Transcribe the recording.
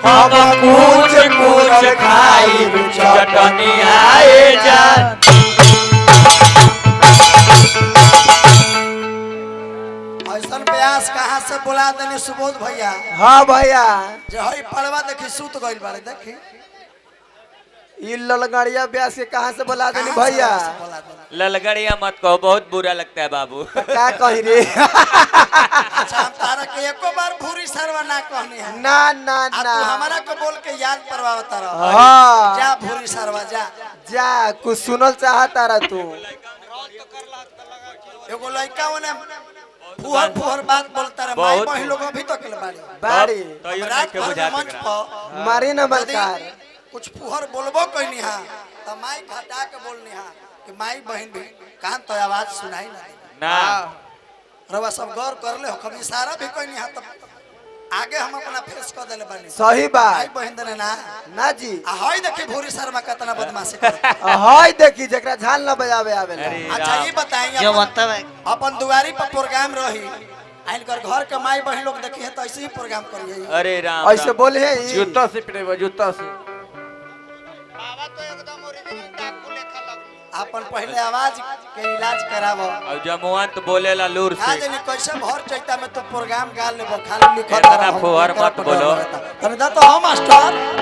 हम कुछ कुछ खाई चटनी आए जान। ऐसन ब्यास कहाँ से बुला देने सुबोध भैया? हाँ भैया। जे हई पड़वा देखी सुत गइल बाड़े देखी। ई ललगड़िया ब्यास के कहाँ से बुला देनी कहाँ से भैया? बुला देनी? ललगड़िया मत कहो, बहुत बुरा लगता है बाबू। का कही रे? अच्छा, हम तारा के एको बार भूरी सरवा ना कहनी है। ना ना आ ना। तू हमारा को बोल के याद परवावता रह। हाँ। जा भूरी सरवा जा। जा कुछ सुनल चाहता रहा तू। एगो लड़का ओने फुहर फुहर बात बोलता रहे, माई बहुत बहिन लोग अभी तक ले बाड़ी। बाड़ी। तैयो रात नइखे भर में बुझात मंच एकरा। पर मारी न यदि मलकार। कुछ फुहर बोलबो कहनी हा त माइक हटा के बोलनी हा कि माई बहिन भी कान तो आवाज सुनाई ना दे। ना। रवा सब गौर कर ले हो, कभी इशारा भी कहनी हा त आगे हम अपना फेस कर देले बानी। सही माई बात। बहिन देने ना। ना जी। आ हई देखी भूरी शर्मा कितना बदमाशी करता। हई देखी जेकरा झाल न बजावे आवेला। अरे अच्छा राम। ये बताई जो मतलब है अपन दुआरी पर प्रोग्राम रही आ इनकर घर के माई बहन लोग देखी है तो ऐसे ही प्रोग्राम करिए। अरे राम ऐसे राम। बोले है ई। जूता से पिटेबा जूता से। बाबा तो एकदम ओरिजिनल डाकू लेखा लग। अपन पहले आवाज के इलाज करावो। और जमुआन तो बोलेला लूर ना से। जानी कैसे भर चैता में तो प्रोग्राम गा लेबो, खाली लिखत इतना फुहर मत बोलो। तने दा तो हम मास्टर।